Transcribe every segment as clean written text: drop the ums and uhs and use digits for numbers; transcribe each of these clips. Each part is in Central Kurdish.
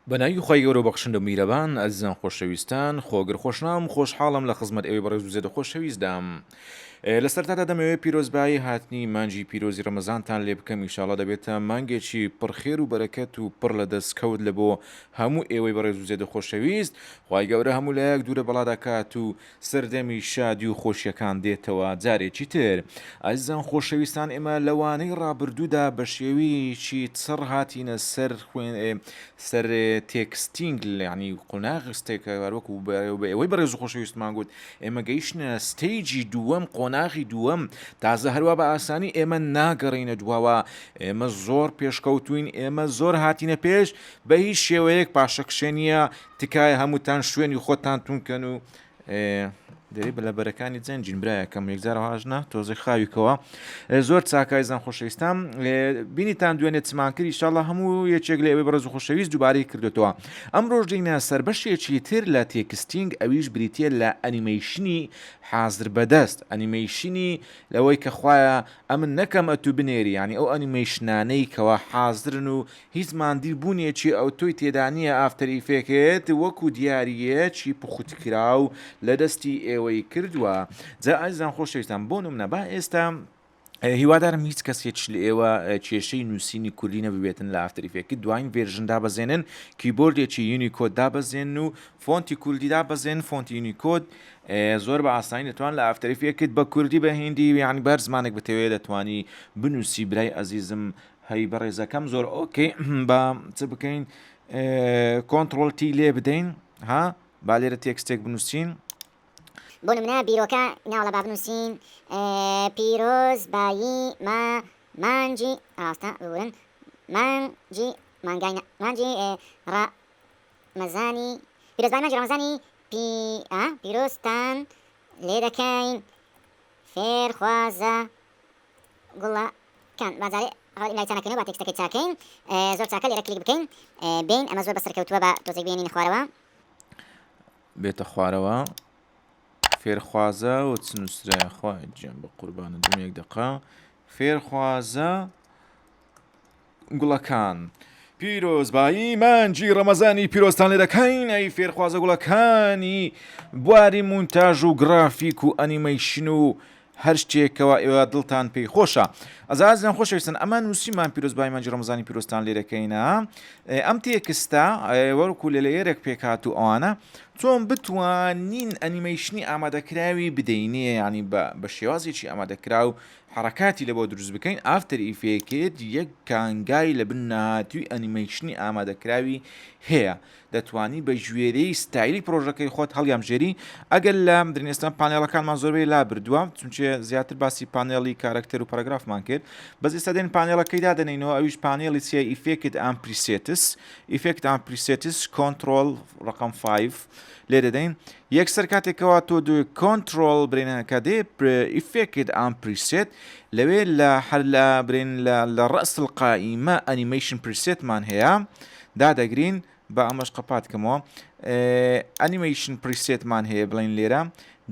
بەناوی خوای گەورەو بەخشندەو میرەبان ئەزیزان خۆشەویستان خۆگر خۆشناوم خۆشحاڵم لە خزمەت ئێوەی بەڕێز و زێدە خۆشەویستدام لە سەرتادا دەمەوێت پیرۆزبایی هاتنی مانگی پیرۆزی ڕەمەزانتان لێ بکەم ئیشاڵا دەبێتە مانگێکی پڕ خێر و بەرەکەت و پڕ لە دەستکەوت لە بۆ هەموو ئێوەی بەڕێز و زێدە خۆشەویست خوای گەورە هەموو لایەک دوورە بەڵا دەکات و سەردەمی شادی و خۆشیەکان دێتەوە جارێکی تر. ئازیزان خۆشەویستان ئێمە لە وانەی ڕابردوودا بە شێوەیەکی چڕ هاتینە سەر خوێن سەر texting یعنی قۆناغ ستێکە وەکو بە ئێوەی بەڕێز و خۆشەویستمان گوت ئێمە گەیشتە stage ی دووەم قۆناغی دووەم تازە هەروا بە ئاسانی ئێمە ناگەڕینە دواوە ئێمە زۆر پێشکەوتوین ئێمە زۆر هاتینە پێش بە هیچ شێوەیەک پاشەکشێ نییە تکایە هەمووتان شوێنی خۆتان تونکەن و دەری بە لە بەرەکانی جەنجین برایەکەم یەکجار هاژنا تۆزێک خاویکەوە زۆر چاکایزان خۆشەویستان بینیتان دوێنێ چمان کرد ئیشاڵە هەموو یەکێک لە ئێوەی بەڕێز و خۆشەویست دووبارەی کردوتەوە ئەم ڕۆژ دێینە سەر بەشێکی تر لە texting ئەویش بریتە لە ئەنیمەیشنی حازر بەدەست ئەنیمەیشنی لەوەی کە خوایە ئەمن نەکەم ئەتو بنێری یعنی ئەو ئەنیمەیشنانەی کەوا حازرن و هیچ ماندی بوونێکی ئەوتۆی تێدا نییە After Effect وەکو دیارییەکی پوختکراو لە دەستی ئێوەی کردووە جا ئازیزان خۆشەویستان بۆ نمونە با ئێستا هیوادارم هیچ کەسێک لە ئێوە کێشەی نووسینی کوردی نەببێتن لە After Effect دواین version دابەزێنن کیبۆردێکی یونیکۆد دابەزێن و فۆنتی کوردی دابەزێن فۆنتی یونیکۆد زۆر بە ئاسانی دەتوان لە After Effect بە کوردی بە هیندی یعنی بەر زمانێک بتەوێت دەتوانی بنووسی برای ئەزیزم هەی بەڕێزەکەم زۆر okay با چ بکەین control T لێ بدەین ها با لێرە تێکستێک بنووسین. بۆ نمونە بیرۆکە ناوڵە با بنووسین پیرۆز بایی ما مانگی ڕاستە ببورن مانگی مانگای مانگی ڕەمەزانی پیرۆزبایی مانگی ڕەمەزانی پی ئا پیرۆزتان لێ دەکەین فێرخوازە گوڵە کان با جارێ هەوڵ ئیملای چا نەکەین و با تێکستەکەی چاکەین زۆر چاکە لێرە کلیک بکەین بێین ئەمە زۆر بەسەرکەوتووە با تۆزێک بێنینە خوارەوە. بێتە خوارەوە فێرخوازە و چ نووسرایە خوا گیان بە قوربانت بم یەک دەقە فێرخوازە گوڵەکان پیرۆزبایی مانگی ڕەمەزانی پیرۆزتان لێ دەکەین ئەی فێرخوازە گوڵەکانی بواری مونتاژ و گرافیک و ئەنیمەیشن و هەر شتێکەوە ئێوە دڵتان پێی خۆشە ئەزازیان خۆشەویستن ئەمە نووسیمان پیرۆزبایی مانگی ڕەمەزانی پیرۆزتان لێ دەکەینە ئەم تێکستە وەکو لە layer ێک پێکهات و ئەوانە چۆن بتوانین ئەنیمەیشنی ئامادەکراوی بدەینێ ینی بە شێوازێکی ئامادەکراو حەڕەکاتی لەبۆ دروست بکەین After Effect یەک کانگای لە بن نەهاتووی ئەنیمەیشنی ئامادەکراوی هەیە دەتوانی بە گوێرەی ستایلی پرۆژەکەی خۆت هەڵیانبژێری ئەگەر لە درین ئێستا پانێڵەکانمان زۆربەی لا بردووە چونچێ زیاتر باسی پانێڵی کارکتەر و پەرەگرافمان کرد بەس ئێستا دێن پانێڵەکەی دادەنینەوە ئەویش پانێڵی چیە effect and presets effect and presets control ڕقم 5 لێ دەدەین یەکسەر کاتێک کەوا تۆ دوی control برێن کە دێ effect and preset لەوێ لە هەر لە برێن لە لە ڕەس القائمە animation preset مان هەیە دادەگرین با ئەمەش قەپات کەمەوە animation preset مان هەیە بڵین لێرە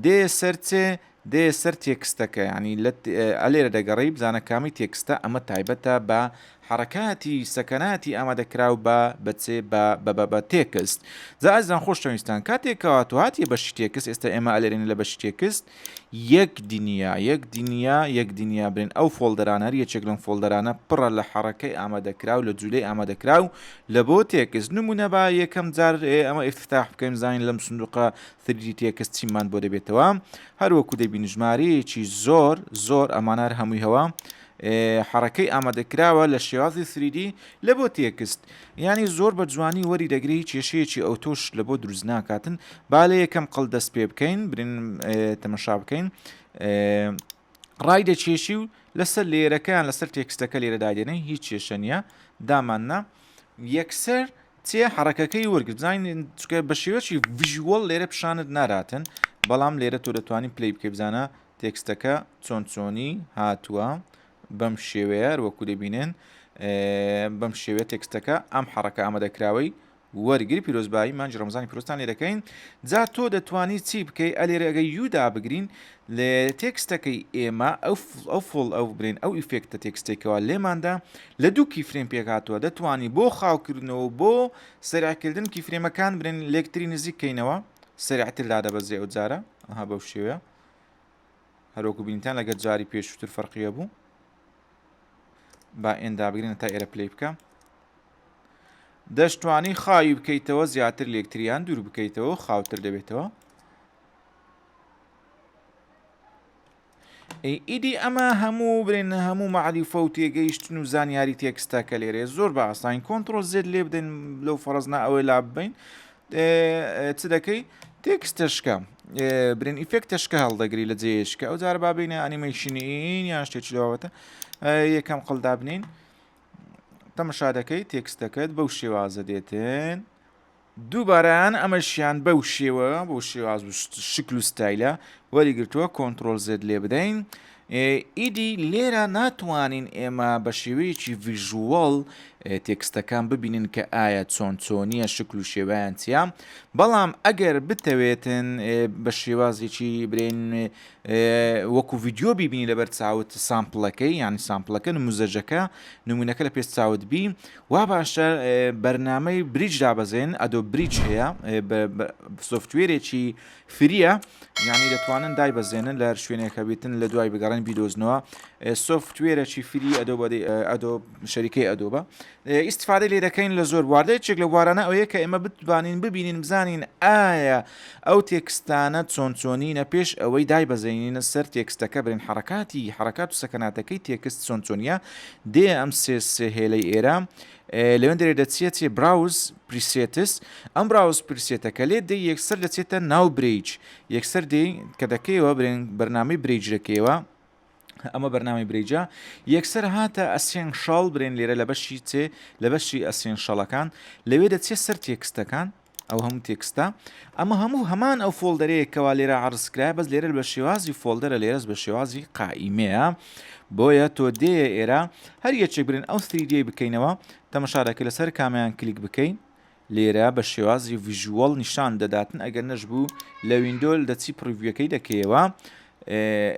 دێ سەر چێ دێ سەر تێکستەکە یانی لە ئەلێرە دەگەڕێی بزانە کامی تێکستە ئەمە تایبەتە بە حەڕەکاتی سەکەناتی ئامادەکراو بە بە چێ بە بە بە بە تێکست جا ئازیزان خۆشەویستان کاتێک کەوا تۆ هاتیە بەشی تێکست ئێستا ئێمە ئەلێرین لە بەشی تێکست یەک دنیا یەک دنیا یەک دنیا برێن ئەو folder انە هەر یەکێک لەم folder انە پڕە لە حەڕەکەی ئامادەکراو لە جولەی ئامادەکراو لە بۆ تێکست نمونە با یەکەم جار ئەمە ئیفتتاح بکەین زانین لەم سندوقە 3D text چیمان بۆ دەبێتەوە هەر وەکو دەبین ژمارەیەکی زۆر زۆر ئەمانە هەر هەمووی هەوە حەڕەکەی ئامادەکراوە لە شێوازی 3D لە بۆ تێکست یانی زۆر بە جوانی وەری دەگری هیچ کێشەیەکی ئەوتۆش لە بۆ دروست ناکاتن با لە یەکەم قەل دەست پێ بکەین برین تەمەشا بکەین ڕای دەکێشی و لەسەر لێرەکەیان لەسەر تێکستەکە لێرە دادێنەی هیچ کێشە نییە داماننا یەکسەر چێ حەڕەکەکەی وەرگرت بزانین چکە بە شێوەکی visual لێرە پیشانت ناراتن بەڵام لێرە تۆ دەتوانین play بکەی بزانە تێکستەکە چۆن چۆنی هاتووە بەم شێوەیە وەکو دەبینن بەم شێوەیە تێکستەکە ئەم حەڕەکە ئامادەکراوەی وەرگری پیرۆزبایی مانگی ڕەمەزانی پیرۆزتان لێ دەکەین جا تۆ دەتوانی چی بکەی ئەلێرە ئەگەر U دابگرین لە text ەکەی ئێمە ئەو ئەو فۆڵ ئەو برێن ئەو effect ە text ێکەوە لێماندا لە دوو keyframe پێکهاتووە دەتوانی بۆ خاوکردنەوە بۆ سەریعکردن keyframe ەکان برێن لێکتری نزیک کەینەوە سەریعتر دادەبەزێ ئەو جارە ئەها بەو شێوەیە هەروەکو بینیتان لەگەر جاری پێشووتر فەرقیە بوو با N دابگرین تا ئێرە play بکە دەشتوانی خاوی بکەیتەوە زیاتر لێکتریان دوور بکەیتەوە خاوتر دەبێتەوە ئیدی ئەمە هەموو برێن هەموو معریفە و تێگەیشتن و زانیاری text ە کە لێرێ زۆر بە ئاسانی control Z لێ بدەین لەو فەرزنا ئەوەی لا ببین چ دەکەی text ەشکە برێن effect ەشکە هەڵدەگری لە جێشکە ئەو جارە بابینە ئەنیمەیشنین یان شتێکی لەوەتە یەکەم قڵدا بنین تەمەشا دەکەی text ەکەت بەو شێوازە دێتن دووبارەیان ئەمەشیان بەو شێوە بۆ شێواز و شکل و ستایلە وەریگرتووە control Z لێ بدەین ئیدی لێرە ناتوانین ئێمە بە شێوەیەکی visual text ەکان ببینن کە ئایا چۆن چۆنیە شکل و شێوەیان چییە بەڵام ئەگەر بتەوێتن بە شێوازێکی برێن وەکو ڤیدیۆ بیبینی لەبەر چاوت sample ەکەی یانی sample ەکە نموزەجەکە نمونەکە لە پێش چاوت بی وا باشە بەرنامەی Bridge دابەزێن Adobe Bridge هەیە software ێکی free یە یعنی دەتوانن دایبەزێنن لە هەر شوێنێکە بیتن لە دوای بگەڕێن بیدۆزنەوە software ێکی free Adobe Adobe شەریکەی Adobe ە ئیستفادەی لێ دەکەین لە زۆر بواردا یەکێک لە بوارانە ئەوەیە کە ئێمە بتوانین ببینین بزانین ئایا ئەو text انە چۆن چۆنینە پێش ئەوەی دایبەزێنینە سەر text ەکە برێن حرەکاتی حرەکات و سەکەناتەکەی text چۆن چۆنیە دێ ئەم سێ سێ هێلەی ئێرە لەوێن دەرێ دەچیە چێ browse presets ئەم browse preset ەکە لێ دێ یەکسەر دەچێتە ناو Bridge یەکسەر دێ کە دەکەیەوە برێن بەرنامەی Bridge دەکەیەوە ئەمە بەرنامەی Bridge ە یەکسەر هاتە Essential برێن لێرە لە بەشی چێ لە بەشی Essential ەکان لەوێ دەچێت سەر text ەکان ئەو هەموو text ە ئەمە هەموو هەمان ئەو folder ەیە کەوا لێرە عرض کرایە بەس لێرە بە شێوازی folder ە لێرەس بە شێوازی قائیمەیە بۆیە تۆ دێ ئێرە هەر یەکێک برێن ئەو 3D بکەینەوە تەمەشا دەکەی لەسەر کامیان کلیک بکەین لێرە بە شێوازی visual نیشان دەداتن ئەگەر نەشبوو لە window دەچی preview ەکەی دەکەیەوە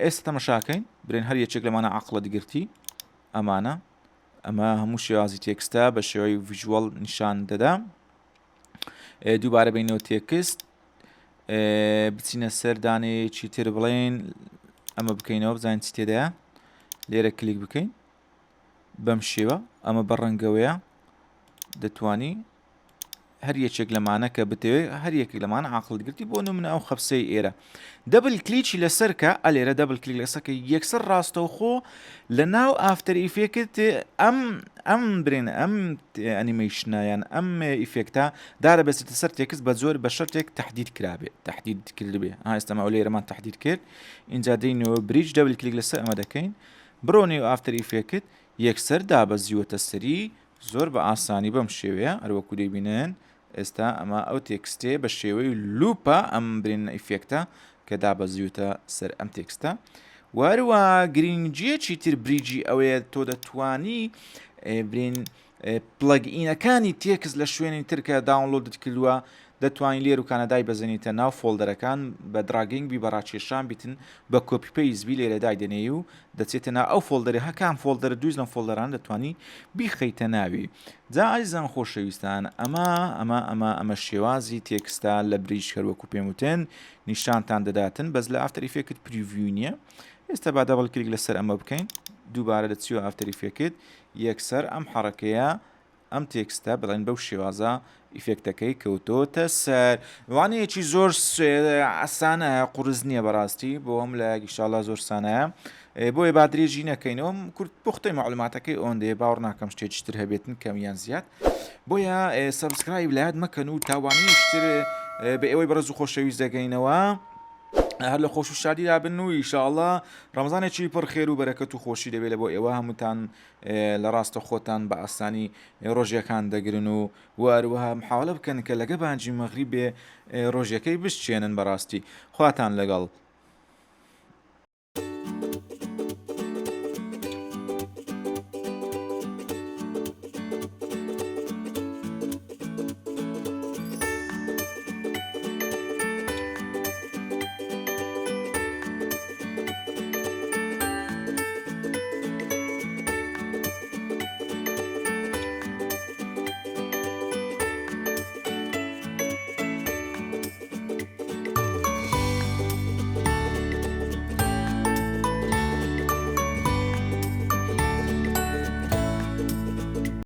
ئێستا تەمەشاکەین برێن هەر یەکێک لەمانە عقلت گرتی ئەمانە ئەمە هەموو شێوازی text ە بە شێوەی visual نیشان دەدا دووبارە بینەوە text بچینە سەر دانەیەکی تر بڵێن ئەمە بکەینەوە بزانین چی تێدایە لێرە کلیک بکەین بەم شێوە ئەمە بە ڕەنگەوەیە دەتوانی هەر یەکێک لەمانە کە بتەوێت هەر یەکێک لەمانە عقلت گرتی بۆ نمونە ئەو خەفسەی ئێرە double click ی لەسەر کە ئەلێرە double click لەسەکە یەکسەر ڕاستەوخۆ لە ناو After Effect ئەم ئەم برێن ئەم ئەنیمەیشنایان ئەم effect ە دارە بەسێتە سەر text بە زۆر بە شەرتێک تهدید کرابێت تهدید کردبێ ئێستەما ئەو لێرەمان تهدید کرد اینجا دێینەوە Bridge double click لەسەر ئەمە دەکەین بڕۆ نێو After Effect یەکسەر دابەزیوەتە سەری زۆر بە ئاسانی بەم شێوەیە هەروەکو دەیبینن ئێستا ئەمە ئەو text ێ بە شێوەی loop ە ئەم برین effect ە کە دابەزیوتە سەر ئەم text ە وەروە گرنگیەکی تر Bridge ی ئەوەیە تۆ دەتوانی برین plugin ەکانی text لە شوێنی تر کە download ت کردووە دەتوانی لێر و کانەدای بەزێنیتە ناو folder ەکان بە dragging بی بە ڕاکێشان بیتن بە copy paste بی لێرە دایدەنێی و دەچێتە ناو ئەو folder ە هەکام folder دویست لەم folder انە دەتوانی بیخەیتە ناوی جا ئازیزان خۆشەویستان ئەمە ئەمە ئەمە ئەمە شێوازی text ە لە Bridge هەر وەکو پێم وتن نیشانتان دەداتن بەس لە After Effect preview نییە ئێستا با double click لەسەر ئەمە بکەین دووبارە دەچیەوە After Effect یەکسەر ئەم حەڕەکەیە ئەم text ە بڵێن بەو شێوازە effect ەکەی کەوتۆتە سەر وانەیەکی زۆر ئاسانە قورس نییە بەڕاستی بۆ هەم لە ئیشاڵا زۆر سانایە بۆیە با درێژی نەکەینەوە کورت پوختەی معلوماتەکەی ئۆندێ باوەڕ ناکەم شتێکی تر هەبێتن کەم یان زیاد بۆیە subscribe لایەت مەکەن و تاوانەیەکی تر بە ئێوەی بەڕێز و خۆشەویست دەگەینەوە هەر لە خۆش و شادیدا بن و ئیشاڵا ڕەمەزانێکی پڕ خێر و بەرەکەت و خۆشی دەبێت لە بۆ ئێوە هەمووتان لە ڕاستە خۆتان بە ئاسانی ڕۆژیەکان دەگرن و وەروەها محاولە بکەن کە لەگە بانجی مەغریب بێ ڕۆژیەکەی بشچێنن بەڕاستی خواتان لەگەڵ.